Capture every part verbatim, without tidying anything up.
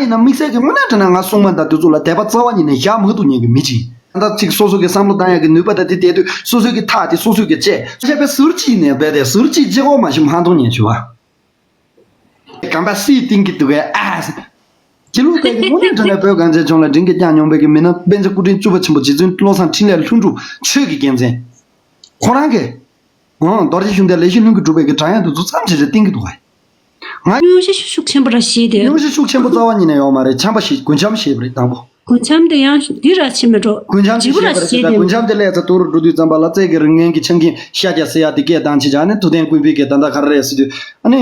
ཡིན་ན་དམིགས་བསལ་གྱི་དངོས་གནས་དྲང་གནས་ང་སྲུང་མ་དང་དེ་ཚོ་ལ་དད་པ་རྩ་བ་ཉིད་ནས་བཞག་མ་ཐུབ་མཁན་གྱི་མི་ཅིག་ད་ལྟ་ཅིག་སོ་སོ་གི་བསམ་བློ་བཏང་ཡག་གི་ནུས་པ་དང་དེ་དེ་དུས་སོ་སོ་གི་ཐག་དེ་སོ་སོ་གི་བཅད། བྱས་པའི་ཟུར་གཅིག་ནས་རྦད་དེ་ཟུར་གཅིག་གཅིག་པོ་མ་ཞིག་མ་མཐོང་ཉན་ཞུ་བ། གམ་པ་སྲིད་གཏིང་གི་འདུག་གས་ཨ། ཁྱི་ལུག་པའི་གི་དངོས་གནས་དྲང་གནས་བོད་གངས་ཅན་ལྗོངས་ལ་མགྲིན་གྱིས་བསྐྱངས་མྱོང་བའི་གི་མི་སྣ་པཎ་ཆེན་སྐུ་ཕྲེང་བཅུ་པ་ཆེན་པོ་རྗེ་བཙུན་བློ་བཟང་འཕྲིན་ལས་ལྷུན་གྲུབ་ཆོས་ཀྱི་རྒྱལ་མཚན། ཁོ་རང་གིས། ཨང་། རྡོ་རྗེ་ཤུགས་ལྡན་ལས་བཞི་ལྷུན་གྱིས་གྲུབ་པའི་གི་བགྲང་ཡག་དེ་ཚོ་མཚམས་བཅད་བྱས་བསྟན་གྱི་འདུག་གས། ང་། སྙུང་གཞི་ཤུགས་ཆེན་པོ་ར་ཞེས་དེ། སྙུང་གཞི་ཤུགས་ཆེན་པོ་རྩ་བ་ཉིད་ནས་ཡོད་མ་རེད། འཆམ་པ་ཞིག་རྒུན་འཆམ་ཞེས་པ་རེད་དང་པོ། རྒུན་འཆམ་དེ་ཡང་འདི་ར་ཕྱིན་མི་འགྲོ། རྒུན་འཆམ་དེ་བྱིས་པ་ར་ཞེས་ཞེས་དེ། རྒུན་འཆམ་དེ་ལས་ཚ་ཏོ་རུ་འགྲོ་དུས་ཙམ་པ་ལ་རྩལ་གྱི་རིགས་ངན་གྱི་ཆང་གིན་ཤ་རྒྱག་ཟེར་ཡག་དེ་སྐད་བཏང་བྱས་ཀྱང་ནི་ཐུབ་བསྟན་ཀུན་སྤེལ་གྱི་ད་ལྟ་ག་རེ་རེད་ཟེར་དུས་ཨ་ནི།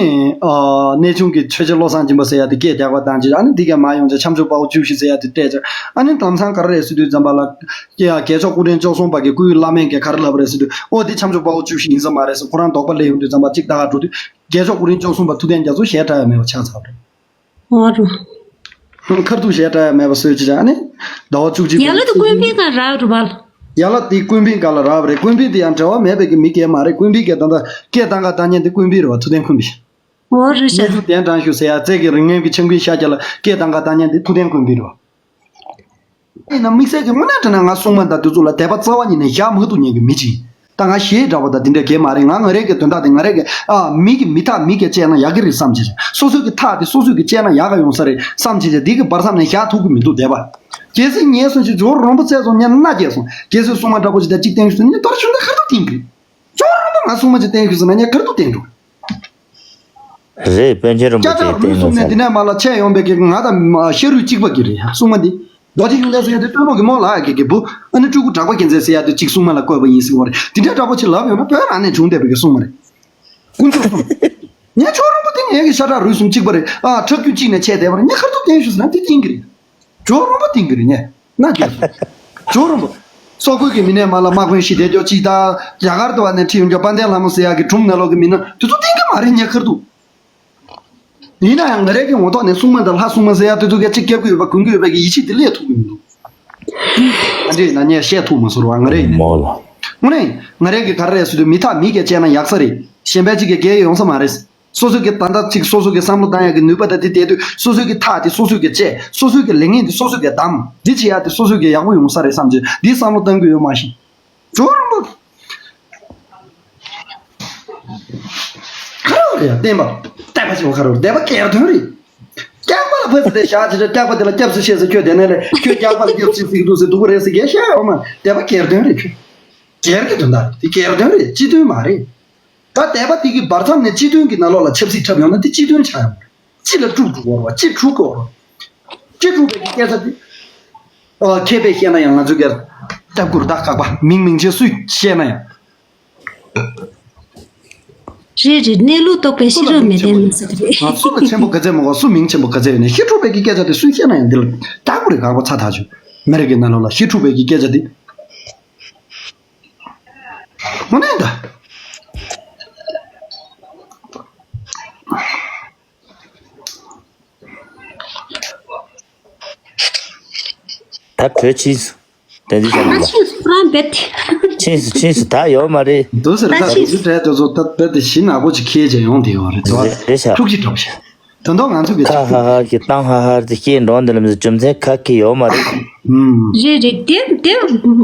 གནས་ཆུང་གི་ཆོས་རྗེ་བློ་བཟང་སྦྱིན་པ་ཟེར་ཡག་དེ་སྐད་རྒྱག་པ་བཏང་བྱས་ཨ་ནི་འདི་ག་མ་ཡོང་བྱས་འཆམ་ཆོས་དཔའ་བོ་བཅུ་བཞི་ཟེར་ཡག་དེ་སྤྲད་བྱས་ཨ་ནི་དམ་སང་ག་རེ་རེད་ཟེར་དུས་ཙམ་པ་ལ། ཡ་རྒྱལ་མཆོག་སྐུ་ཕྲེང་བཅུ་གསུམ་པ་གི་སྐུའི་བླ་མས་ག་རེ་ལབ་པ་རེད་ཟེར་དུས་ཨོ་དེ་འཆམ་ཆོས་དཔའ་བོ་བཅུ་བཞི་ཡིན་ས་མ་རེད་ཟེར་ཁོ་རང་དོགས་པ་སླེབས་ཡོང་དུས་ཙམ་པ་གཅིག་ད་ག་འགྲོ་དུས། རྒྱལ་མཆོག་སྐུ་ཕྲེང་བཅུ་གསུམ་པ་ཐུབ་བསྟན་རྒྱ་མཚོ་ཞལ་གྲགས་ཡ་མེད་པ་ཆགས་ཚར་བ་རེད། འོ་རུ། ཁར་ཐུག་ཞལ་གྲགས་ཡ་མེད་པ་བཟོས་ཅི་ཅང་ནི། ཟླ་བ་བཅུ་གཅིག་ཡ་ལ་དུ་ཀུན་ཕན་ག་རག་རུ་བལ། ཡ་ལ་དེ་ཀུན་ཕན་ག་ལ་རག་པ་རེད། ཀུན་ཕན་དེ་ཡང་འབྲེལ་བ་མེད་པའི་གི་མི་སྐད་མ་རེད། ཀུན་ཕན་གི་ད་ལྟ་སྐད་བཏང་ག་བཏང་མཁན་དེ་ཀུན་ཕན་རེད་བ། ཐུབ་བསྟན་ཀུན་ཕན། འོ་རུ་ཤ། གནས་ཚུལ་གདན་དྲངས་ཞུ་ཟེར་ཡ་རྩལ་གྱི་རིགས་ངན་གྱི་ཆང་གིན་ཤ་རྒྱག་ལ་སྐད་བཏང་ག་བཏང་མཁན་དེ་ཐུབ་བསྟན་ཀུན་ཕན་རེད་བ། ཡིན་ན་དམིགས་བསལ་གྱི་དངོས་གནས་དྲང་གནས་ང་སྲུང་མ་དང་དེ་ཚོ་ལ་དད་པ་རྩ་བ་ཉིད་ནས་བཞག་མ་ཐུབ་མཁན་གྱི་མི་ཅིག་ད་ང་ཞེ་དྲག་པོ་དང་དེ་འདྲ་གས་མ་རེད། ང་ང་རང་གི་དོན་དག་དེ་ང་རང་གི་ཨ་མི་གི་མི་ཐག་མི་གིས་བཅད་ན་ཡག་གི་རེད་བསམ་བྱས། སོ་སོ་གི་ཐག་དེ་སོ་སོ་གིས་བཅད་ན་ཡག་ག་ཡོང་ས་རེད་བསམ་བྱས། དེ་གི་བར་མཚམས་ནས་བཞག་ཐུབ་ཀྱི་མི་འདུག་དད་པ། གལ་སྲིད་ངས་སོང་ཞིག་ཇོ་རོང་པོ་བཙལ་སོང་ངས་མནའ་བསྐྱལ་སོང་། གལ་སྲིད་སྲུང་མ་འདྲ་པོ་ཞིག་དང་གཅིག་བསྟན་ཞུ་སོང་ངས་དོར་ཆུང་ད་ཁ་ཐུག་བསྟན་གི་རེད། ཇོ་རོང་པོ་ང་སྲུང་མ་ཅིག་བསྟན་ཞུ་སོང་ན་ངས་ཁ་ཐུག་བསྟན་འགྲོ། རེད། པཎ་ཆེན་རིན་པོ་ཆེ་སྐྱ་བཏགས་རུས་བསྟན་གསུམ་ནས་འདི་ནས་མར་ལ་ཆད་ཡོང་པའི་གི་ང་དང་ཤ་རུས་གཅིག་པ་གི་རེད་སྲུང་མ་འདི། རྡོ་རྗེ་ཤུགས་ལྡན་ཟེར་ཡ་དེ་སྟོད་ལུང་གི་རྨོ་ལགས་ཀྱི་གི་བུ། ཨ་ནི་སྤྲུལ་སྐུ་གྲགས་པ་རྒྱལ་མཚན་ཟེར་ཡ་དེ་གཅིག་སྲུང་མ་ལ་བསྐོས་པ་ཡིན་ཟེར་བ་རེད། དེ་འདྲ་འདྲ་པོ་ཅིག་ལབ་ཡོང་ན་བོད་རང་ནས་བྱུང་བསྡད་པའི་གི་སྲུང་མ་རེད། དཀོན་མཆོག་གསུམ། ངས་ཇོ་རོང་པོ་དེ་ངའི་གི་ཤ་ཁྲག་རུས་གསུམ་གཅིག་པ་རེད། ཨ་ཁྲག་རྒྱུད་གཅིག་ནས་ཆད་བསྡད་པ་རེད། ངས་ཁ་ཐུག་བསྟན་ཞུ་ཟེར་ན་དེ་བསྟན་གི་རེད། ཇོ་རོང་པོ་བསྟན་གི་རེད་ངས། མནའ་བསྐྱལ་སོང་། ཇོ་རོང་པོ། སོག་པོའི་གི་མི་སྣས་མར་ལ་དམག་དཔོན་ཞིག་བསྡད་ཀྱོག་ཅིག་དང་རྒྱ་གར་དུ་བ་ནས་ཁྲིད་ཡོང་ཀྱོག་དཔལ་ལྡན་ལྷ་མོ་ཟེར་ཡག་གི་སྒྲུང་ནང་ལོགས་གི་མི་སྣ་དེ་ཚོ་བསྟན་གི་མ་རེད་ངས་ཁ་ཐུག་ཡིན་ན་ཡང་ང་རའི་གི་ངོ་ཐོག་ནས་སྲུང་མ་དང་ལྷ་སྲུང་མ་ཟེར་ཡག་དེ་ཚོ་ག་ཅིག་སྐྱབས་ཀྱི་ཡོད་པ་དགོངས་ཀྱི་ཡོད་པའི་གི་ཡིད་ཆེས་དེ་སླེབས་ཐུབ་ཀྱི་མི་འདུག་ཨ་འདྲས་ཡིན་ན་ངས་བཤད་ཐུབ་མ་སོང་བ་ང་རའི་ཡིན་ན། མོ་ལ། དངོས་གནས་ང་རའི་གི་ག་རེ་རེད་ཟེར་དུས་མི་ཐག་མི་གིས་བཅད་ན་ཡག་ས་རེད། གཞན་པའི་གཅིག་གིས་འགེལ་ཡོང་ས་མ་རེད། སོ་སོ་གི་ད་ལྟ་གཅིག་སོ་སོ་གི་བསམ་བློ་བཏང་ཡག་གི་ནུས་པ་དང་དེ་དེ་དུས་སོ་སོ་གི་ཐག་དེ་སོ་སོ་གིས་བཅད། སོ་སོ་གི་ལས་ངན་དེ་སོ་སོ་གིས་བསྡམས། འདི་བྱེད་ཡག་དེ་སོ་སོ་གི་ཡག་པོ་ཡོང་ས་རེད་བསམ་གྱི་འདི་བསམ་བློ་བཏང་གི་ཡོད་མ་གཞི། ཇོ་རོང་པོ། ཁ་རོག་རེད་ཡ་བསྟན་པ། བསྟན་པ་ཞེས་པ་ཁ་རོག་བསྟན་པ་གལ་དོན་རེད། སྐྱག་པ་ལ་ཕ་སི་དེ་བཞག་ཅི་རེད། སྐྱག་པ་དེ་ལ་སྐྱབས་སུ་ཤེས་ཟེར་ཁྱོད་དེ་ནས་ལས་ཁྱོད་སྐྱག་པ་ལ་སྐྱབས་སུ་ཟིག་འདུག་ཟེར་སྡུག་པོ་རེད་ཟེར་གྱི་བཤད་ཡོད་མ། བསྟན་པ་གལ་དོན་རེད་ཁྱོད། སྒེར་གྱི་དོན་དག་རེད་དེ་གལ་དོན་རེད་སྤྱི་དོན་མ་རེད། ད་དད་པ་དེ་གི་བར་མཚམས་ནས་སྤྱི་དོན་གྱི་ནང་ལོགས་ལ་ཆབ་སྲིད་འཁྲབ་ཡོང་ན་དེ་སྤྱི་དོན་ཆགས་ཡོང་རེད། སྤྱི་ལ་དཀྲུག་དཀྲུག་འོར་བ་སྤྱི་དཀྲུག་གི་འོར་བ། སྤྱི་དཀྲུག་པའི་གི་སྐད་ཆ་དེ། ཨོ་མཁས་པས་བཤད་ན་ཡང་ང་ཚོ་གར་ལྟ་བསྐུར་ད་ཁག་པ་མིང་མིང་ཆེ་སུས་བཤད་ན་ཡང་། རེད་རེད། གནས་ལུགས་རྟོགས་པའི་ཤེས་རབ་མི་ལྡན་མི་ཟེར་གི་རེད། སུ་ལ་ཆེན་པོ་ག་ཚད་མོ་ག་སུ་མིང་ཆེན་པོ་ག་ཚད་ཡོད་ནས་ཤི་ཕྲུག་པའི་གི་སྐད་ཆ་དེ་སུས་བཤད་ན་ཡང་འདི་ལ་ལྟ་བསྐུར་རེད་ཁག་པ་ཚ་ཐག་ཆོད། མི་རིགས་ཀྱི་ནང་ལོགས་ལ་ཤི་ཕྲུག་པའི་གི་སྐད་ཆ་དེ། དངོས་གནས་ད། ད་བྲོས་ཕྱིན་སོང་། དེ་འདྲ་བྱ་ད་རྒྱུ་ཕྱིན་སོང་རང་རྦད་དེ། ཕྱིན་སོང་ཕྱིན་སོང་ད་ཡོད་མ་རེད། འདུག་ཟེར་ད་ད་ཕྱིན་འདུག་ཟེར་བྲལ་དེ་ཚོ་ད་རྦད་དེ་ཞི་ནག་པོ་ཅིག་ཁེལ་བྱས་ཡོང་དེ་ཡོད་རེད་དོ། རེད་རེད་ཤག་ཐུགས་རྗེ་དྲག་པོ་བྱས། དོན་དག་ང་ཚོ་གི་ཁ་ཧ་ཧ་གི་བཏང་ཧ་ཧ་དེ་སྐྱེས་འགྲོ་འདི་ལ་མི་ཚོ་རྒྱུ་མཚན་ཁ་ཁེ་ཡོད་མ་རེད། ཨུམ། རེད་རེད་དེ་དེ་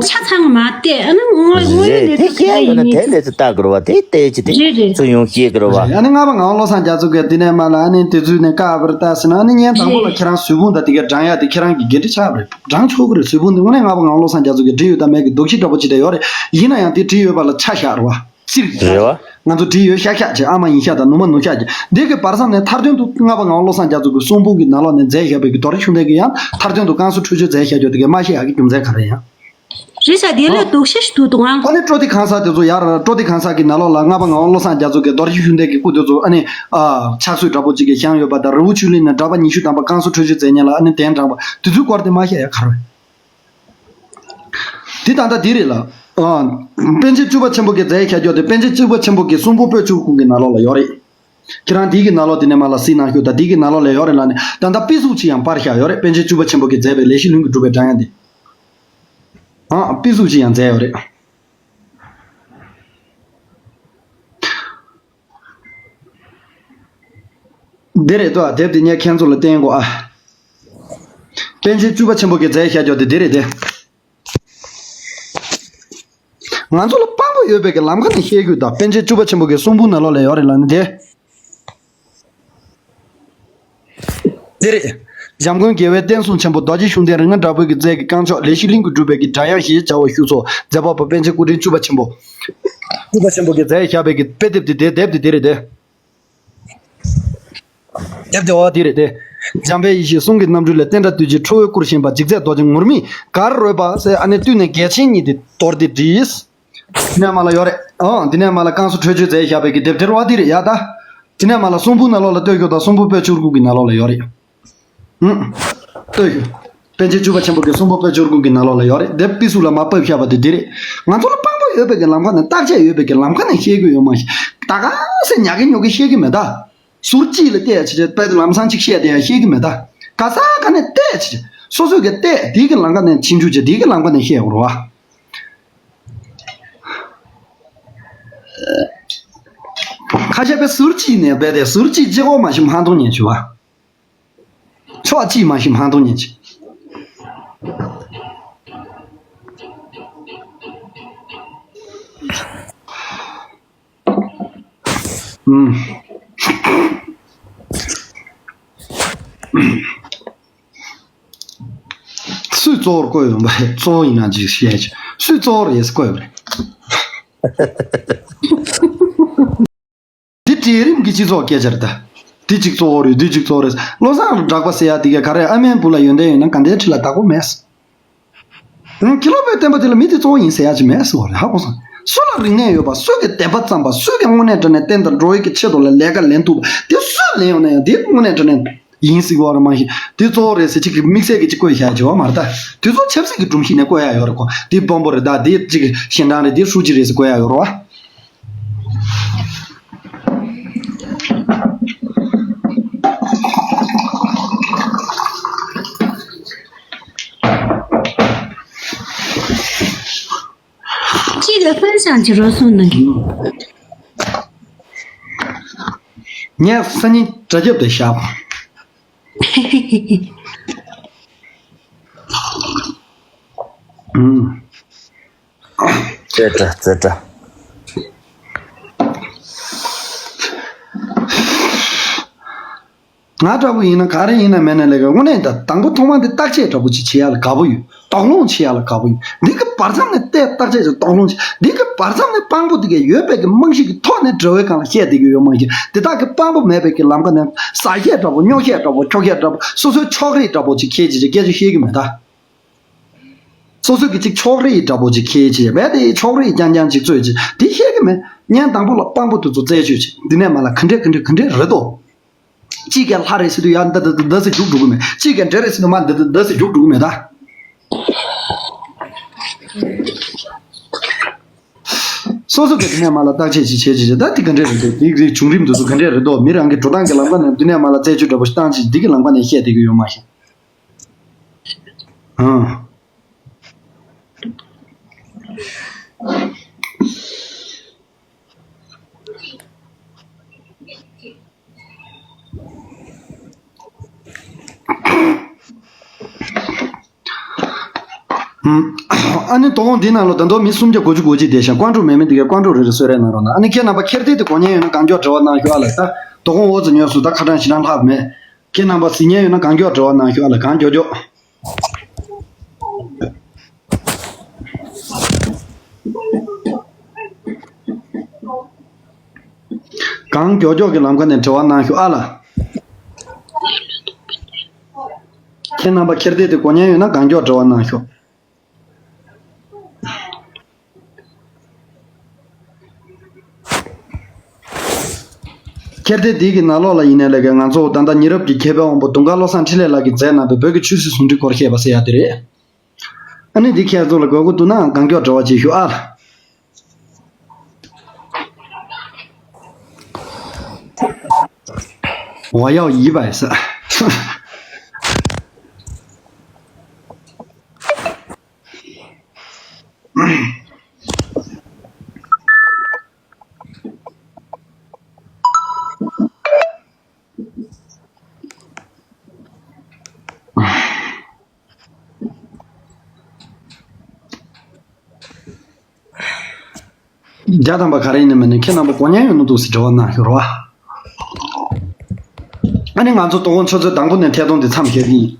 ཆ་ཚང་མ་དེ་ཨ་ནི་དངོས་དངོས་ཡོད་རེད་ནས་དེ་དེ་ཁེ་ཡོད་ན་དེ་ལས་དེ་ལྟ་དགོས་རེད་བ་དེ་ལྟས་ཀྱི་དེ་རེད་རེད་ཚུར་ཡོང་སྐྱེས་དགོས་རེད་བ། ཨ་ནི་ལྔ་པ་ངག་དབང་བློ་བཟང་རྒྱ་མཚོ་གིས་དེ་ནས་མ་ལ་ཨ་ནི་དེ་ཚོའི་ནས་བཀའ་བར་ལྟ་ཟིན་ཨ་ནི་ཉན་དང་པོ་ལ་ཁྱེད་རང་གཟུགས་ཕུང་དང་དེ་ག་སྦྲང་ཡག་དེ་ཁྱེད་རང་གི་འགན་འཁྲི་ཆགས་པ་རེད། སྦྲང་ཆོག་གི་རེད་གཟུགས་ཕུང་དེ་དངོས་གནས་ལྔ་པ་ངག་དབང་བློ་བཟང་རྒྱ་མཚོ་གིས་བྲིས་ཡོད་དམ་མེད་ཀྱི་ལྡོག་ཕྱིས་འདྲ་པོ་ཅིག་དེ་ཡོད་རེད། ཡིན་ན་ཡང་དེ་བྲིས་ཡོད་པ་ལ་ཆ་བཞག་རེད་བ། སྲིད་རེད་བ། ང་ཚོ་བྲིས་ཡོད་ཤག་ཤག་ཅེས་ཨ་མ་ཡིན་ཤག་དང་ནུ་མ་ནུ་ཤག་ཅེས་འདི་གི་བར་མཚམས་ནས་མཐར་དོན་དུ་ལྔ་པ་ངག་དབང་བློ་བཟང་རྒྱ་མཚོ་གི་གསུང་འབུམ་གྱི་ནང་ལོགས་ནས་མཛད་བཞག་པའི་གི་རྡོ་རྗེ་ཤུགས་ལྡན་གྱི་ཡང་མཐར་དོན་དུ་བསྐང་གསོ་འཕྲོད་སྦྱོར་མཛད་བཞག་རྒྱུ་དེ་གས་མ་ཤེས་ཡག་གི་རྒྱུ་མཚན་ག་རེ་ཡང་། རེད་ཤག་དེ་ལས་ལྡོག་ཤེས་ཤིག་འདུག་འདུག་ཨང་། ཨ་ནི་སྤྲོ་བདེ་གང་ཟག་དེ་ཚོ་ཡར་སྤྲོ་བདེ་གང་ཟག་གི་ནང་ལོགས་ལ་ལྔ་པ་ངག་དབང་བློ་བཟང་རྒྱ་མཚོ་གི་རྡོ་རྗེ་ཤུགས་ལྡན་གྱི་སྐུ་དེ་ཚོ་ཨ་ནི་ཨ་ཕྱག་སྲོལ་འདྲ་པོ་ཅིག་གི་བཞེངས་ཡོད་པ་དང་རི་བོ་ཆུ་གླིང་ནས་གྲྭ་པ་ཉི་ཤུ་ཐམ་པ་བསྐང་གསོ་འཕྲོད་སྦྱོར་མཛད་མཁན་ལ་ཨ་ནི་གདན་དྲངས་པ་དེ་ཚོའི་སྐོར་དེ་མ་ཤེས་ཡག་ག་རེ། འདི་ད་ལྟ་འདི་རེད་ལ། ཨ། པཎ་ཆེན་བཅུ་པ་ཆེན་པོ་གི་མཛད་ཁྱད་ཆོས་དེ་པཎ་ཆེན་བཅུ་པ་ཆེན་པོ་གི་གསུང་འབུམ་པོད་བཅུ་དགུ་གི་ནང་ལོགས་ལ་ཡོད་རེད། ཁྱེད་རང་འདི་གི་ནང་ལོགས་འདི་ནས་མར་ལ་གཟིགས་གནང་ཤོག་ད་འདི་གི་ནང་ལོགས་ལ་ཡོད་རེད་ལ་ནི་ད་ལྟ་དཔེ་གཟུགས་ཅིག་ཡང་པར་བཞག་ཡོད་རེད། པཎ་ཆེན་བཅུ་པ་ཆེན་པོ་གི་མཛད་པའི་ལས་བཞི་ལྷུན་གྱིས་གྲུབ་པའི་སྒྲ་དབྱངས་འདི། ཨ། དཔེ་གཟུགས་ཅིག་ཡང་མཛད་ཡོད་རེད། འདི་རེད་དོ། དེབ་འདི་ངས་ཁྱེད་ཚོ་ལ་བསྟན་དགོས་ཨ། པཎ་ཆེན་བཅུ་པ་ཆེན་པོ་གིས་མཛད་བཞག་རྒྱུ་དེ་འདི་རེད་དེ། ང་ཚོ་ལ་དཔང་པོ་ཡོད་པའི་གི་ལམ་ཁ་ནས་བཤད་རྒྱུ་དང་པཎ་ཆེན་བཅུ་པ་ཆེན་པོ་གི་གསུང་འབུམ་ནང་ལོགས་ལ་ཡོད་རེད་ལབ་ནི་དེ། འདི་རེད། འཇམ་མགོན་རྒྱལ་བའི་བསྟན་སྲུང་ཆེན་པོ་རྡོ་རྗེ་ཤུགས་ལྡན་རིགས་ལྔ་འདྲ་པོའི་གི་རྩལ་གྱི་རྐང་མཆོག་ལས་ཤིག་གླིང་གི་སྒྲུབ་པའི་གི་སྒྲ་དབྱངས་ཞེས་བྱ་བ་བཞུགས་སོ། མཛད་པ་པོ་པཎ་ཆེན་སྐུ་ཕྲེང་བཅུ་པ་ཆེན་པོ། བཅུ་པ་ཆེན་པོ་གིས་མཛད་བཞག་པའི་གི་དཔེ་དེབ་དེ་དེ་དེབ་དེ་དེ་རེད་དེ། དེབ་དེ་འོ་དེ་རེད་དེ། འཇམ་དཔལ་ཡེ་ཤེས་གསུང་གི་རྣམ་འཕྲུལ་ལས་བསྟན་དགྲ་བཏུལ་ཕྱིར་ཁྲོ་བོའི་སྐུར་བཞེངས་པ་འཇིགས་མཛད་རྡོ་རྗེ་ངུར་སྨྲིག་གར་རོལ་པ་ཟེར་ཨ་ནེ་བཏུལ་ནས་རྒྱལ་ཆེན་ཉིད་དེ་དོར་ཏེ་བྲིས། དེ་ནས་མ་ལ་ཡོད་རེད། ཨང་དེ་ནས་མ་ལ་བསྐང་གསོ་ཁྲོལ་བཅོས་མཛད་བཞག་པའི་གི་དེབ་དེ་རེད་བ་དེ་རེད་ཡ་ད། དེ་ནས་མ་ལ་གསུང་འབུམ་ནང་ལོགས་ལ་ལྟོས་ཤོག་དང་གསུང་འབུམ་པོད་བཅུ་དགུ་གི་ནང་ལོགས་ལ་ཡོད་རེད། ཧུམ། ལྟོས་ཤོག་པཎ་ཆེན་བཅུ་པ་ཆེན་པོ་གི་གསུང་འབུམ་པོད་བཅུ་དགུ་གི་ནང་ལོགས་ལ་ཡོད་རེད། དེབ་ཕུད་སུ་ལ་མ་ཕབ་བཞག་པ་དེ་འདི་རེད། ང་ཚོ་ལ་དཔང་པོ་ཡོད་པའི་གི་ལམ་ཁ་ནས་བརྟག་དཔྱད་ཡོད་པའི་གི་ལམ་ཁ་ནས་བཤད་དགོས་ཡོད་མ་ཤེས། ད་ག་སེ་ཉག་གི་ཉོག་གི་བཤད་གི་མེད་ད། ཟུར་གཅིག་ལ་བལྟས་བྱས་བྱས་དཔེ་ལམ་སང་གཅིག་བཤད་དེ་ཡང་བཤད་གི་མེད་ད། ག་ས་ག་ནས་བལྟས་བྱས་བྱས་སོ་སོས་གི་བལྟས་དེའི་གི་ལམ་ཁ་ནས་ཕྱིན་ཆུ་བྱས་དེའི་གི་ལམ་ཁ་ནས་བཤད་དགོས་རེད་བ། ཁ་ཤས་པའི་ཟུར་གཅིག་ནས་བལྟས་ཏེ་ཟུར་གཅིག་གཅིག་འོག་མ་ཤི་མ་གཏོང་ཉན་བྱུ་བ། ཕྱོགས་གཅིག་མ་ཤི་མ་གཏོང་ཉན་ཅིག་ཨུམ། སུས་གཙོ་བོར་བཀོད་ཡོད་པ་རེད། གཙོ་བོ་ཡིན་ན་ཅིག་བཤད་ཅིག་སུས་གཙོ་བོར་ཡེས་བཀོད་པ་རེད། འདི་གྲལ་རིམ་གྱི་སྤྱི་ཚོགས་སྐད་ཆ་རེད་ད། འདི་གཅིག་གཙོ་བོ་རེད། འདི་གཅིག་གཙོ་བོ་རེད། བློ་བཟང་གྲགས་པ་ཟེར་ཡ་དེ་ག་ག་རེ་ཨ་མའི་བུ་ལ་ཡོན་ཏན་ཡོད་ན་ག་འདྲའི་ཁྲི་ལ་བདག་པོ་མེད། ཨང་། ཁྱི་ལོ་པའི་བསྟན་པ་དེ་ལ་མི་དེ་གཙོ་བོ་ཡིན་ཟེར་ཡ་ཅིག་མེད་ཟེར་བ་རེད། ཧ་གོ་སོང་། སུ་ལ་རིག་གནས་ཡོད་པ། སུ་གི་བདེན་པ་བརྩམས་པ། སུ་གི་དངོས་གནས་དྲང་གནས་བསྟན་དང་འགྲོ་བའི་གི་ཆེད་དུ་ལ་ལས་ཀ་ལེན་ཐུབ་པ་དེ་སུས་ལེན་ཡོང་ན་ཡང་དེ་དངོས་གནས་དྲང་གནས་ཡིན་ཟེར་གི་ཡོད་རེད་མ་གཞི། དེ་གཙོ་བོ་རེད་ཟེར་གཅིག་གི་དམིགས་བསལ་གྱི་གཅིག་བཀོད་བཞག་བྱེད་བ་མ་རེད་ད། དེ་ཚོ་ཆབ་སྲིད་ཀྱི་སྒྲོམ་གཞི་ནས་བཀོད་ཡ་ཡོད་རེད་གོ། དེ་དཔོན་པོ་རེད་ད། དེ་གཅིག་གི་གཞན་དྲང་རེད། དེ་ཧྲུའུ་ཅི་རེད་ཟེར་བཀོད་ཡ་ཡོད་རེད་བ། གཅིག་ལ་ཧྥན་ཤང་གྱི་རོ་སོང་ནི། ངས་སང་ཉིན་དྲ་རྒྱབ་དེ་བཞག་ཨུམ། ཙེ་ཏྲ་ཙེ་ཏྲ། ང་འདྲ་པོ་ཡིན་ན་ག་རེ་ཡིན་ན་མེད་ན་ལས་ཀ་དངོས་གནས་ད་དང་པོ་ཐོག་མ་འདི་བརྟག་དཔྱད་འདྲ་པོ་ཅིག་བྱེད་ཡ་ལ་དགའ་པོ་ཡོད། དོགས་སློང་བྱེད་ཡ་ལ་དགའ་པོ་ཡོད། འདི་གི་བར་མཚམས་ནས་བལྟས་བརྟག་དཔྱད་ཅིག་དོགས་སློང་བྱེད། འདི་གི་བར་མཚམས་ནས་དཔང་པོ་དེ་གས་ཡོད་པའི་གི་རྨང་གཞི་གི་ཐོག་ནས་འབྲེལ་བའི་སྒང་ལ་བཤད་བསྡད་ཀྱི་ཡོད་མ་གཞི། དེ་དག་གི་དཔང་པོ་མེད་པའི་གི་ལམ་ཁ་ནས་ཟ་བཤད་འདྲ་པོ་སྨྱོ་བཤད་འདྲ་པོ་ཁྱོ་བཤད་འདྲ་པོ་སོ་སོའི་ཕྱོགས་རིས་འདྲ་པོ་ཅིག་ཁྱེད་ཀྱིས་ཅིག་སྐད་ཆ་བཤད་ཀྱི་མེད་ད། སོ་སོ་གི་ཅིག་ཕྱོགས་རིས་འདྲ་པོ་ཅིག་ཁྱེད་ཀྱིས་བས་དེ་ཕྱོགས་རིས་རྐྱང་རྐྱང་ཅིག་རྩོད་ཅིག་དེ་བཤད་ཀྱི་མེད། ཉན་དང་པོ་ལ་དཔང་པོ་དེ་ཚོ་རྩད་གཅོད་ཅིག་འདི་ནས་མ་ལ་ག་འདྲས་ག་འདྲས་ག་འདྲས་རེད་དོ། གཅིག་གིས་ལྷ་རེད་ཟེར་དུས་ཡང་འདི་འདི་འདི་འདི་ཟེར་རྒྱུགས་འགྲོ་གི་མེད། གཅིག་གིས་འདྲེ་རེད་ཟེར་དུས་མ་འདི་འདི་འདི་ཟེར་རྒྱུགས་འགྲོ་གི་མེད་ད། སོ་སོ་གི་འདི་ནས་མ་ལ་བརྟག་དཔྱད་ཅིག་བྱེད་ཅིག་བྱེད་ད། འདི་ག་འདྲས་རེད་འདུག་འདི་རིགས་བྱུང་རིམ་འདི་ཚོ་ག་འདྲས་རེད་འདུག་མི་རང་གི་འགྲོ་སྟངས་ཀྱི་ལམ་ཁ་ནས་འདི་ནས་མ་ལ་རྩད་གཅོད་འདྲ་པོ་ཞིག་བཏང་ཅིག་འདི་གི་ལམ་ཁ་ནས་བཤད་བསྡད་ཀྱི་ཡོད་མ་ཤེས། ཨང་། ཨ་ནི་དོ་དགོང་འདི་ནང་ལ་ད་དུང་མི་སུམ་བརྒྱ་གོ་གཅིག་གོ་གཅིག་བསྡད་ཤག་ཀོང་ཀྲུག་མེད་མི་འདི་གའི་ཀོང་ཀྲུག་རེ་རེ་གསོལ་རས་གནང་རོགས་གནང་། ཨ་ནི་ཁྱེད་རྣམ་པ་ཁྱེར་བདེ་དེ་གོ་མཁན་ཡོད་ན་གང་མགྱོགས་འབྲེལ་བ་གནང་ཤོག་ཨ་ལ། ད་དོ་དགོང་འོག་ཙམ་ཉོས་སུ་ད་ཁ་གྲངས་ཞེ་དྲག་ལྷག་མེད། ཁྱེད་རྣམ་པ་གཟིགས་མཁན་ཡོད་ན་གང་མགྱོགས་འབྲེལ་བ་གནང་ཤོག་ཨ་ལ། གང་མགྱོགས་མགྱོགས། གང་མགྱོགས་མགྱོགས་ཀྱི་ལམ་ཁ་ནས་འབྲེལ་བ་གནང་ཤོག་ཨ་ལ། ཁྱེད་རྣམ་པ་ཁྱེར་བདེ་དེ་གོ་མཁན་ཡོད་ན་གང་མགྱོགས་འབྲེལ་བ་གནང་ཤོག་ཁྱེར་བདེ་འདི་གི་ནང་ལོགས་ལ་ཡིན་ནའི་ལས་ཀའི་ང་ཚོ་ད་ལྟ་ཉེ་རབས་ཀྱི་མཁས་པའི་དབང་པོ་དུང་དཀར་བློ་བཟང་འཕྲིན་ལས་ལགས་ཀྱིས་མཛད་གནང་བའི་བོད་ཀྱི་ཆོས་སྲིད་ཟུང་འབྲེལ་སྐོར་བཤད་པ་ཟེར་ཡ་དེ་རེད། ཨ་ནི་འདི་ཁྱེད་ཚོ་ལ་དགོས་མཁོ་འདུག་ན་གང་མགྱོགས་འབྲེལ་བ་བྱེད་ཤོག་ཨ། ཝ་ཡའོ་ཡི་བའི་ས། བརྒྱ་ཐམ་པ་ག་རེ་ཡིན་ནམ་ནི་ཁྱེད་རྣམ་པ་གོ་མྱོང་ཡོད་ན་འདུག་ཟེར་དྲི་བ་གནང་ཞུ་རོགས། ཨ་ནི་ང་ཚོ་དོ་དགོང་ཆུ་ཚོད་དང་པོ་ནས་ཐད་གཏོང་འདི་མཚམས་བཞག་གི་ཡིན།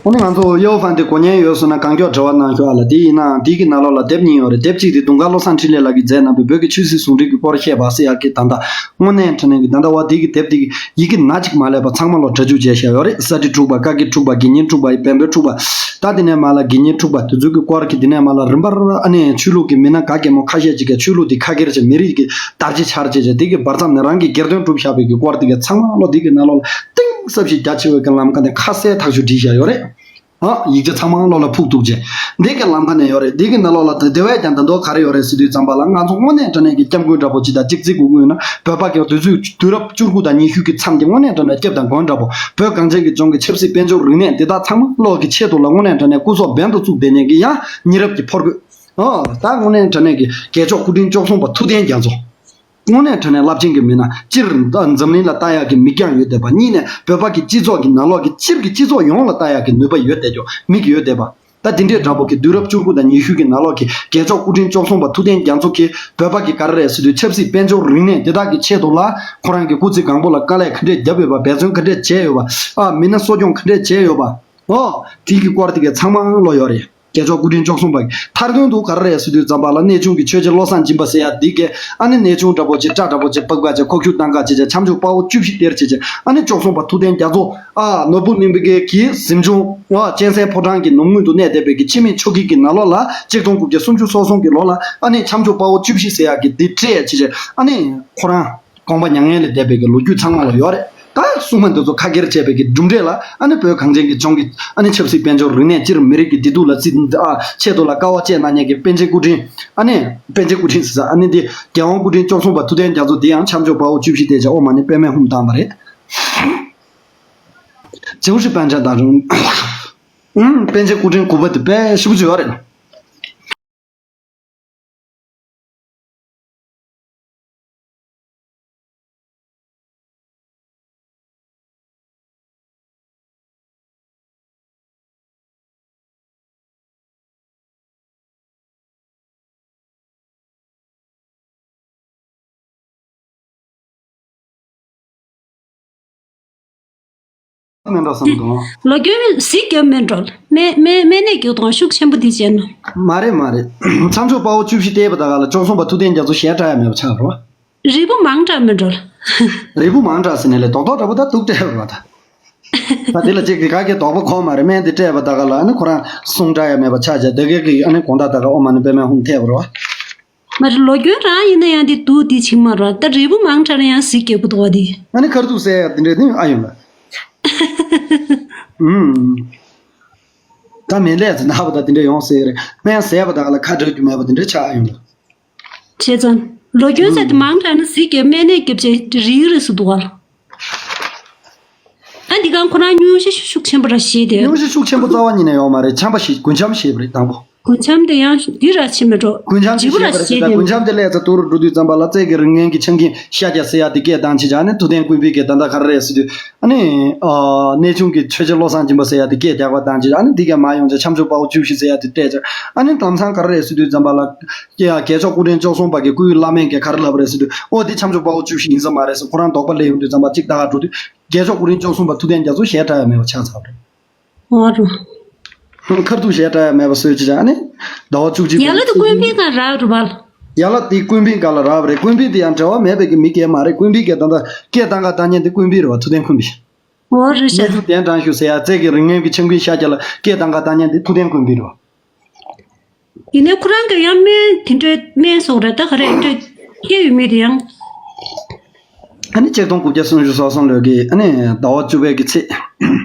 ཨ་ནི་ང་ཚོ་ཡའོ་ཧྥང་འདི་གོ་མྱོང་ཡོད་སོང་ན་གང་མགྱོགས་དྲི་བ་གནང་ཞུ་ཨ་ལ། དེ་ཡིན་ནའང་དེ་གི་ནང་ལོགས་ལ་དེབ་གཉིས་ཡོད་རེད། དེབ་གཅིག་དེ་དུང་དཀར་བློ་བཟང་འཕྲིན་ལས་ལགས་ཀྱིས་མཛད་གནང་བའི་བོད་ཀྱི་ཆོས་སྲིད་ཟུང་འབྲེལ་གྱི་སྐོར་བཤད་པ་ཟེར་ཡག་གི་ད་ལྟ་དངོས་གནས་དྲང་གནས་ཀྱི་ད་ལྟ་བ་དེ་གི་དེབ་དེ་གི་ཡི་གེ་ན་གཅིག་མ་ལས་པ་ཚང་མ་ལོ་སྒྲ་འཇུག་བྱས་བཞག་ཡོད་རེད། ས་ཁྲི་འཁྲུགས་པ། བཀའ་བརྒྱད་འཁྲུགས་པ། དགེ་བསྙེན་འཁྲུགས་པ། བན་བོན་འཁྲུགས་པ། ད་དེ་ནས་མ་ལ་དགེ་བསྙེན་འཁྲུགས་པ་དེ་ཚོ་གི་སྐོར་གྱི་དེ་ནས་མ་ལ་རིམ་པར་ཨ་ནི་ཆོས་ལུགས་ཀྱི་མི་སྣ་ག་གེ་མོ་ཁ་ཤས་ཅིག་གིས་ཆོས་ལུགས་དེ་ཁ་སྒེར་གྱི་མི་རིགས་ཀྱི་དར་ཅིག་འཕྱར་ཅིག་བྱས། དེ་གི་བར་མཚམས་ནས་རང་གི་སྒེར་དོན་སྒྲུབ་བཞག་པའི་གི་སྐོར་དེ་གི་ཚང་མ་ལོ་དེ་གི་ནང་ལོགས་ལ་གཏིང་ཟབ་ཞིག་རྒྱ་ཆེ་བའི་གི་ལམ་ཁ་ནས་ཁ་གསལ་ཐག་ཆོད་བྲིས་བཞག་ཡོད་རེད། ཨ། ཡིག་ཆ་ཚང་མ་ལོ་ལ་ཕུག་ཐུག་ཅེས། འདི་གི་ལམ་ཁ་ནས་ཡོད་རེད། འདི་གི་ནང་ལོགས་ལ་དེ་བས་ཀྱང་ད་དུང་ག་རེ་ཡོད་རེད་ཟེར་དུས་ཙམ་པ་ལ་ང་ཚོ་དངོས་གནས་དྲང་གནས་ཀྱི་སྐྱབས་མགོན་འདྲ་པོ་ཅིག་དང་གཅིག་བརྩི་དགོས་ཀྱི་ཡོད་ན། བོད་པ་གི་དུས་ཚོད་དུས་རབས་བཅུ་དགུ་དང་ཉི་ཤུ་གི་མཚམས་ཀྱི་དངོས་གནས་དྲང་གནས་སྐྱབས་དང་མགོན་འདྲ་པོ། བོད་གངས་ཅན་གྱི་ལྗོངས་ཀྱི་ཆབ་སྲིད་དཔལ་འབྱོར་རིག་གནས་འདི་དག་ཚང་མ་ལོག་གི་ཆེད་དུ་ལ་དངོས་གནས་དྲང་གནས་སྐུ་སྲོག་འབེན་དུ་བཙུགས་བསྡད་མཁན་གྱི་ཡང་མི་རབས་ཀྱི་ཕོ་རྒོད། ཨོ། ད་དངོས་གནས་དྲང་གནས་ཀྱི་རྒྱལ་མཆོག་སྐུ་ཕྲེང་བཅུ་གསུམ་པ་ཐུབ་བསྟན་རྒྱ་མཚོ། དངོས་གནས་དྲང་གནས་རླབས་ཆེན་གྱི་མི་སྣ། སྤྱིར་འཛམ་གླིང་ལ་ལྟ་ཡག་གི་མིག་རྒྱང་ཡོད་བསྡད་པ། གཉིས་ནས་བོད་པ་གི་སྤྱི་ཚོགས་ཀྱི་ནང་ལོགས་ཀྱི་སྤྱིར་གྱི་སྤྱི་ཚོགས་ཡོངས་ལ་ལྟ་ཡག་གི་ནུས་པ་ཡོད་བསྡད་རྒྱུ། མིག་ཡོད་བསྡད་པ། ད་དེ་འདྲས་འདྲ་པོ་གི་དུས་རབས་བཅུ་དགུ་དང་ཉི་ཤུ་གི་ནང་ལོགས་ཀྱི་རྒྱལ་མཆོག་སྐུ་ཕྲེང་བཅུ་གསུམ་པ་ཐུབ་བསྟན་རྒྱ་མཚོ་གིས་བོད་པ་གི་ག་རེ་རེད་ཟེར་དུས་ཆབ་སྲིད་དཔལ་འབྱོར་རིག་གནས་དེ་དག་གི་ཆེད་དུ་ལ་ཁོ་རང་གི་སྐུ་ཚེ་གང་པོ་ལ་དཀའ་ལས་ག་འདྲས་བརྒྱབ་ཡོད་པ། འབད་བརྩོན་ག་འདྲས་བྱས་ཡོད་པ། ཨ། མི་སྣ་གསོ་སྐྱོང་ག་འདྲས་བྱས་ཡོད་པ། ཨོ། དེ་གི་སྐོར་དེ་གའི་ཚང་མ་ལོ་ཡོད་རེད། རྒྱལ་མཆོག་སྐུ་ཕྲེང་བཅུ་གསུམ་པ་གི་མཐར་དོན་དུ་ག་རེ་རེད་ཟེར་དུས་ཙམ་པ་ལ་གནས་ཆུང་གི་ཆོས་རྗེ་བློ་བཟང་སྦྱིན་པ་ཟེར་ཡ་འདི་གས་ཨ་ནི་གནས་ཆུང་འདྲ་པོ་ཅིག་སྐྲ་འདྲ་པོ་ཅིག་ཕག་པ་ཅིག་ཁོག་ཆུ་བཏང་ག་ཅིག་ཅིག་ཆམ་ཆུ་དཔའ་བོ་བཅུ་བཞི་སྟེར་ཅིག་ཅིག་ཨ་ནི་བཅུ་གསུམ་པ་ཐུབ་བསྟན་རྒྱ་མཚོ། ཨ། ནོར་བུ་གླིང་པའི་གི་གཟིམ་ཆུང་། ཨ། གཅན་གཟན་ཕོ་བྲང་གི་ནུབ་ངོས་དུ་གནས་བསྡད་པའི་གི་འཆི་མེད་ཆོས་སྐྱིད་ཀྱི་ནང་ལོགས་ལ་ཆིག་སྟོང་དགུ་བརྒྱ་སུམ་ཅུ་སོ་གསུམ་གི་ལོ་ལ་ཨ་ནི་ཆམ་ཆུ་དཔའ་བོ་བཅུ་བཞི་ཟེར་ཡ་གི་འདི་སྤྲད་ཅིག་ཅིག་ཨ་ནི་ཁོ་རང་། དགོངས་པ་མྱ་ངན་ལས་འདས་པའི་གི་ལོ་རྒྱུས་ཚང་མ་ལ་ཡོད་རེད། ད་སྲུང་མ་འདི་ཚོ་ཁ་སྒེར་བྱས་པའི་གི་གྲུབ་འབྲས་ལ་ཨ་ནི་བོད་གངས་ཅན་གྱི་ལྗོངས་ཀྱི་ཨ་ནི་ཆབ་སྲིད་དཔལ་འབྱོར་རིག་གནས་སྤྱིར་མི་རིགས་ཀྱི་བདེ་སྡུག་ལ་བརྩི་ཨ་ཆེད་དུ་ལ་དཀའ་བ་སྤྱད་གནང་མཁན་གྱི་པཎ་ཆེན་སྐུ་ཕྲེང་ཨ་ནི་པཎ་ཆེན་སྐུ་ཕྲེང་ཟེར་ས་ཨ་ནི་འདི་རྒྱལ་དབང་སྐུ་ཕྲེང་བཅུ་གསུམ་པ་ཐུབ་བསྟན་རྒྱ་མཚོ་འདི་ཡང་ཆམ་ཆུ་དཔའ་བོ་བཅུ་བཞི་སྟེ་བྱ་ཨོ་མ་ནི་པདྨས་ཧཱུྃ་བཏང་བ་རེད། ཇེའུ་ཧྲི་པཎ་ཆེན་དང་རུང་ཨུམ་པཎ་ཆེན་སྐུ་ཕྲེང་དགུ་པ་འདི་དཔེ་ཞིབ་ཅིག་ཡོད་རེད། མེད་འགྲོ་བསམ་གྱི་འདུག་ལོ་རྒྱུས་གཟིགས་རྒྱབ་མེད་འགྲོ། སྨན་སྨན་སྨན་གནས་རྒྱུག་དང་ཤུགས་ཆེན་པོ་འདི་བྱས་ན། མ་རེད་མ་རེད། མཚམས་འཇོག་དཔའ་བོ་བཅུ་བཞི་བལྟས་པ་ད་ག་ལ་བཅུ་གསུམ་པ་ཐུབ་བསྟན་རྒྱ་མཚོ་ཞལ་བཀྲ་ཡ་མེད་པ་ཆགས་འགྲོ། རིལ་བུ་མང་དྲགས་མེད་འགྲོ། རིལ་བུ་མང་དྲགས་ཟེར་ནས་ལས་རྡོག་རྡོག་འདྲ་པོ་ད་ཐུག་སྤྲད་པ་ད། ད་དེ་ལ་གཅིག་གི་ག་གེ་དོགས་པ་གོ་མ་རེད། སྨན་དེ་སྤྲད་པ་ད་ག་ལ་ཨ་ནི་ཁོ་རང་གསུང་འདྲ་ཡ་མེད་པ་ཆགས་བྱས་དེ་ག་གི་ཨ་ནི་དགོང་དག་ད་ག་ཨོ་མ་ནི་པདྨས་ཧཱུྃ་ཐེབས་པ་རེད་བ། མ་རེད། ལོ་རྒྱུས་རང་ཡིན་ན་ཡང་འདི་འདུག་འདི་བྱེད་མ་རེད། ད་རིལ་བུ་མང་དྲགས་ན་ཡང་གཟིགས་རྒྱབ་པོ་འདུག་བ་འདི། ཨ་ནི་ཁར་ཐུག་ཟེར་ཡ་དེ་འདྲས་དེ་ཨ་ཡོང་ལ། ཨུམ། ད་མེད་ལས་ཟེར་ན་བ་ད་དེ་འདྲས་ཡོང་ཟེར་རེད། སྨན་ཟས་པ་ད་ག་ལ་ཁ་འབྲལ་རྒྱུ་མེད་པ་དེ་འདྲས་ཆགས་ཨ་ཡོང་ལ། བྱས་ཙང་། ལོ་རྒྱུས་ཟེར་དེ་མང་དྲགས་ན་གཟིགས་རྒྱབ་སྨན་གནས་རྒྱབ་བྱས་རིལ་རིལ་སུ་འདུག་བ། ཨ་འདི་གང་ཁོ་རང་སྙུང་གཞི་ཤུགས་ཆེན་པོ་ར་བཞེས་ཏེ། སྙུང་གཞི་ཤུགས་ཆེན་པོ་རྩ་བ་ཉིད་ནས་ཡོང་མ་རེད། ཆམ་པ་ཞིག་རྒུན་ཆམ་ཞེས་པ་རེད་དང་པོ། རྒུན་ཆམ་དེ་ཡང་འདི་ར་ཕྱིན་མི་འགྲོ། རྒུན་ཆམ་དེ་བྱིས་པ་ར་བཤད་པ་རེད་ད། རྒུན་ཆམ་དེ་ལས་ཚ་ཐུག་རུ་འགྲོ་དུས་ཙམ་པ་ལ་རྩལ་གྱི་རིག་ངན་གྱི་ཆང་གིན་ཤ་རྒྱ་ཟེར་ཡ་དེ་སྐད་བཏང་བྱེད་ཅག་ནི་ཐུབ་བསྟན་ཀུན་སྤེལ་གྱི་ད་ལྟ་ག་རེ་རེད་ཟེར་དུས་ཨ་ནི། གནས་ཆུང་གི་ཆོས་རྗེ་བློ་བཟང་སྦྱིན་པ་ཟེར་ཡ་དེ་སྐད་རྒྱག་པ་བཏང་བྱེད་ཅག་ཨ་ནི་འདི་ག་མ་ཡོང་ཅག་ཆམ་ཆུ་དཔའ་བོ་བཅུ་བཞི་ཟེར་ཡ་དེ་སྤྲད་ཅག་ཨ་ནི་དམ་སང་ག་རེ་རེད་ཟེར་དུས་ཙམ་པ་ལ། རྒྱལ་མཆོག་སྐུ་ཕྲེང་བཅུ་གསུམ་པ་གི་སྐུའི་བླ་མས་ག་རེ་ལབ་རེད་ཟེར་དུས་ཨོ་དེ་ཆམ་ཆུ་དཔའ་བོ་བཅུ་བཞི་ཡིན་ས་མ་རེད་ཟེར་ཁོ་རང་དོགས་པ་སླེབས་ཡོང་དུས་ཙམ་པ་གཅིག་ད་ག་འགྲོ་དུས། རྒྱལ་མཆོག་སྐུ་ཕྲེང་བཅུ་གསུམ་པ་ཐུབ་བསྟན་རྒྱ་མཚོ་ཞལ་བཀྲ་ཡ་མེད་པ་ཆགས་ཚར་བ་རེད། འོ་རུ། ཁར་ཐུག་ཞལ་བཀྲ་ཡ་མེད་པ་བཟོས་ཅི་ཅང་ཨ་ནི། ཟླ་བ་བཅུ་གཅིག་ཡ་ལ་དེ་ཀུན་སྤུན་ག་རག་རུ་བལ། ཡ་ལ་དེ་ཀུན་སྤུན་ག་ལ་རག་བ་རེད། ཀུན་སྤུན་དེ་ཡང་འབྲེལ་བ་མེད་པའི་གི་མི་སྐད་མ་རེད། ཀུན་སྤུན་ག་ད་ལྟ་སྐད་བཏང་ག་བཏང་མཁན་དེ་ཀུན་སྤུན་རེད་བ། ཐུབ་བསྟན་ཀུན་སྤུན། འོ་རུ་ཤ། གནས་ཚུལ་གདན་དྲངས་ཞུ་ཟེར་ཡ་རྩལ་གྱི་རིག་ངན་གྱི་ཆང་སྤུན་ཤ་རྒྱ་ལ་སྐད་བཏང་ག་བཏང་མཁན་དེ་ཐུབ་བསྟན་ཀུན་སྤུན་རེད་བ། ཡིན་ནའི་ཁོ་རང་གི་ཡང་སྨན་དེ་འདྲའི་སྨན་སོགས་རེད་ད་ག་རེ་འདྲ་སྐྱེ་ཡོད་མེད་དེ་ཡང་། ཨ་ནི་ཆིག་སྟོང་དགུ་བརྒྱ་སུམ་ཅུ་སོ་གསུམ་ལོའི་གི་ཨ་ནི་ཟླ་བ་བཅུ་པའི་གི་ཚེས་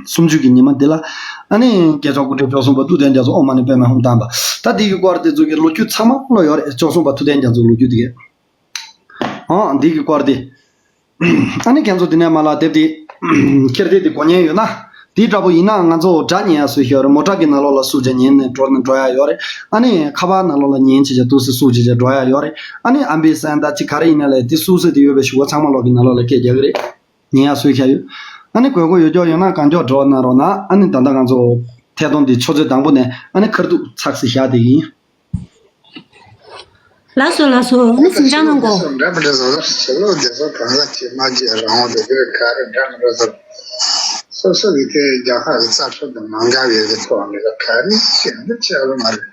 སུམ་ཅུ་གི་ཉི་མ་འདི་ལ་ཨ་ནི་རྒྱལ་མཆོག་སྐུ་ཕྲེང་བཅུ་གསུམ་པ་ཐུབ་བསྟན་རྒྱ་མཚོ་ཨོཾ་མ་ཎི་པདྨེ་ཧཱུྃ་བཏང་བ་ད་འདི་གི་སྐོར་དེ་ཚོ་གི་ལོ་རྒྱུས་ཚང་མ་ལོ་ཡོད་རེད། བཅུ་གསུམ་པ་ཐུབ་བསྟན་རྒྱ་མཚོའི་ལོ་རྒྱུས་དེ་གི་ཨང་འདི་གི་སྐོར་དེ། ཨ་ནི་ཁྱེད་ཚོ་འདི་ནས་མ་ལ་དེབ་དེ་ཁྱེར་དེ་དེ་གོ་མཁན་ཡོད་ན། དེ་འདྲ་པོ་ཡིན་ན་ང་ཚོ་སྒྲ་ཉན་ཡ་སུ་ཞིག་ཡོད་རེད། མོ་ཊ་གི་ནང་ལོགས་ལ་སུ་ཅིག་ཉན་ནས་འགྲོ་ནས་འགྲོ་ཡ་ཡོད་རེད། ཨ་ནི་ཁ་པར་ནང་ལོགས་ལ་ཉན་བྱས་བྱས་འདུག་སེ་སུ་ཅིག་བྱས་འགྲོ་ཡ་ཡོད་རེད། ཨ་ནི་ཨམ་བི་སན་ད་ཅི་ག་རེ་ཡིན་ན་ལས་དེ་སུ་སེ་དེ་ཡོད་པའི་ཞུ་བ་ཚང་མ་ལོག་གི་ནང་ལོགས་ལ་སྐད་རྒྱག་གི་རེད། ཉན་ཡ་སུ་ཞིག་ཡོད། ཨ་ནི་དགོས་མཁོ་ཡོད་ཀྱོག་ཡོད་ན་གང་མགྱོགས་འགྲོ་གནང་རོགས་གནང་། ཨ་ནི་ད་ལྟ་ང་ཚོ་ཐད་གཏོང་འདི་ཆུ་ཚོད་དང་པོ་ནས་ཨ་ནི་ཁར་ཐུག་ཚགས་སེ་བཞག་བསྡད་ཀྱི་ཡིན། ལགས་སོ་ལགས་སོ། ཨ་ནི་སེམས་ཅན་ནང་གོ། འདྲ་མི་འདྲ་བཟོ་ཟེར། ཕྱི་ལོགས་བདེ་སོགས་གང་ཟག་གཅིག་མ་བརྗེད་རང་དབང་དུ་སྡོད་ག་རེ་འདྲ་མི་འདྲ་བཟོ། སོ་སོ་གི་དེ་རྒྱལ་ཁབ་ཀྱི་རྩ་ཁྲིམས་དང་མ་འགལ་བའི་གི་ཐོག་ནས་ག་རེ་བཤད་ན་ཆེ་བ་མ་རེད།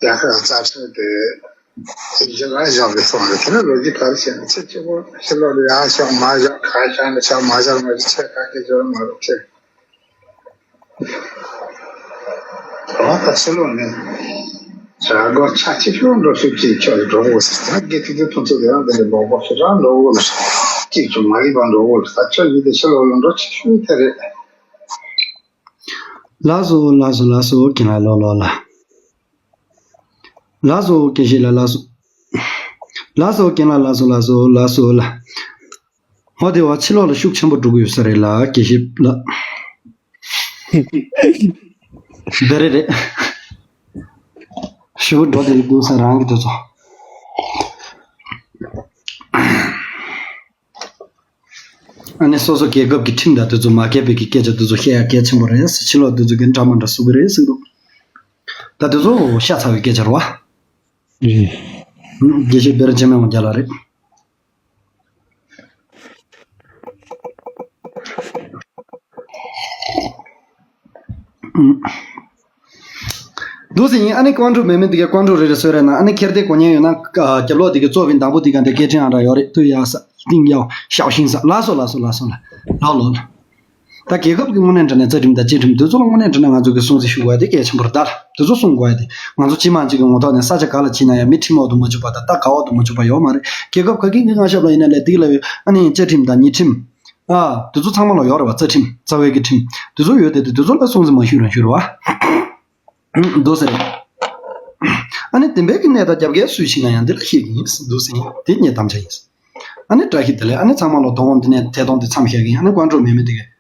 རྒྱལ་ཁབ་ཀྱི་རྩ་ཁྲིམས་དེ་གཞི་ལ་བཞག་པའི་ཐོག་ནས་དེ་ནི་ལོ་རྒྱུས་ག་རེ་བཤད་ན་ཆེ་ཆེ་པོ་ཕྱི་ལོགས་ལ་ཡར་ཤོག་མར་ཤོག་ག་བཞག་ན་ཆག་མ་བཞག་ན་ཆེ་ག་གེ་བརྗོད་མ་རེད་ཆེ། འོ་ད་ཕྱི་ལོགས་ནས་བྱ་སྒོ་ཆ་ཆེ་ཤོས་འགྲོ་ཤུགས་ཅིག་ཁྱོད་འགྲོ་དགོས་ཟེར། ད་དགེ་ཐུག་དུས་ཐུག་ཚོད་དེ་རང་དེ་འདྲ་ལོག་པོ་ཞེ་དྲག་འགྲོ་དགོས་ལ་གཅིག་ཀྱང་མ་ཡིན་པ་འགྲོ་དགོས་ལ། ད་ཁྱོད་ཡིན་དེ་ཕྱི་ལོགས་ལ་འགྲོ་ཆེ་ཤོས་དེ་རེད། ལགས་སོ་ལགས་སོ་ལགས་སོ། རྒན་ལགས་ལོ་ལོ་ལ། ལགས་སོ་དགེ་བཤེས་ལགས་ལགས་སོ། ལགས་སོ་རྒན་ལགས་ལགས་སོ་ལགས་སོ་ལགས་སོ་ལ། འོ་དེ་བ་ཕྱི་ལོགས་ལ་ཤུགས་ཆེན་པོ་འགྲོ་གི་ཡོད་ས་རེད་ལ་དགེ་བཤེས་ལགས། འདི་རེད་རེད། ཞུ་འགྲོ་དེ་འདུག་ས་རང་གི་དུས་ཚོད། ཨ་ནི་སོ་སོ་རྒྱལ་ཁབ་ཀྱི་ཁྲིམས་དང་དེ་ཚོ་མ་འགལ་བའི་གི་སྐད་ཆ་དེ་ཚོ་བཤད་ཡ་གལ་ཆེན་པོ་རེད། ཕྱི་ལོགས་དེ་ཚོ་གི་འདྲ་མ་འདྲ་བཟོ་གི་རེད་ཟེར་འདུག་ད་དེ་ཚོ་ཤ་ཚ་བའི་སྐད་ཆ་རེད་བ། རེད། དགེ་བཤེས་བེར་ཇེ་མེ་ཝང་རྒྱ་ལགས་རེད། འདུག་ཟེར་ཡིན། ཨ་ནི་ཀོང་ཀྲུག་མེ་མེ་དེ་གའི་ཀོང་ཀྲུག་རེ་རེ་བཟོས་རེད་ན། ཨ་ནི་ཁྱེར་དེ་གོ་ཉན་ཡོད་ན། ཨ། རྒྱབ་ལོགས་དེ་གའི་གཙོ་བའི་དང་པོ་དེ་ག་འདྲ་སྐད་འཕྲིན་ཨང་འདྲ་ཡོད་རེད། ཏུ་ཡ་ས་ཏིང་ཡའོ་ཞའོ་ཤིང་ས། ལགས་སོ་ལགས་སོ་ལགས་སོ་ལ། ལོ་ལོ་ལ། ད་རྒྱལ་ཁབ་ཀྱི་དངོས་གནས་དྲང་གནས་རྩ་ཁྲིམས་དང་བཅའ་ཁྲིམས་དེ་ཚོ་ལ་དངོས་གནས་དྲང་གནས་ང་ཚོ་གི་སྲུང་བརྩི་ཞུ་དགོས་ཡ་དེ་གལ་ཆེན་པོ་རེད་ད། དེ་ཚོ་སྲུང་དགོས་ཡ་དེ་ང་ཚོ་སྤྱི་དམངས་གཅིག་གི་ངོ་ཐོག་ནས་ས་ཆ་ག་ལ་ཕྱིན་ན་ཡང་མི་ཁྲིམས་འོག་ཏུ་མ་བཅུག་པ་དང་། ད་ག་འོག་ཏུ་མ་བཅུག་པ་ཡོད་མ་རེད། རྒྱལ་ཁབ་ག་གི་མངའ་ཞབས་ལ་ཡིན་ན་ལས་སྟེགས་ལ་ཡོད། ཨ་ནི་བཅའ་ཁྲིམས་དང་ཉེས་ཁྲིམས། ཨ། དེ་ཚོ་ཚང་མ་ལ་ཡོད་རེད་བ། རྩ་ཁྲིམས། རྩ་བའི་གི་ཁྲིམས་དེ་ཚོ་ཡོད་དེ། དེ་ཚོ་ལ་སྲུང་བརྩི་མ་ཞུས་རང་ཞུ་རེད་བ། འདུག་ཟེར། ཨ་ནི་བདེན་པའི་གི་གནས་དང་རྒྱབ་འགལ་སུས་ཕྱིན་ན་ཡང་འདི་ལ་བཤད་ཀྱི་ཡིན། འདུག་ཟེར་ཡིན། དེ་ངའི་དམ་བཅའ་ཡིན། ཨ་ནི་བཀྲ་ཤིས་བདེ་ལེགས། ཨ་ནི་ཚང་མ་ལ་དོ་དགོང་འདི་ནས་ཐད་གཏོང་དེ་མཚམས་བཞག་གི་ཡིན། ཨ་ནི་ཀོང་ཀྲུག་མེ་མེ་དེ་གའི་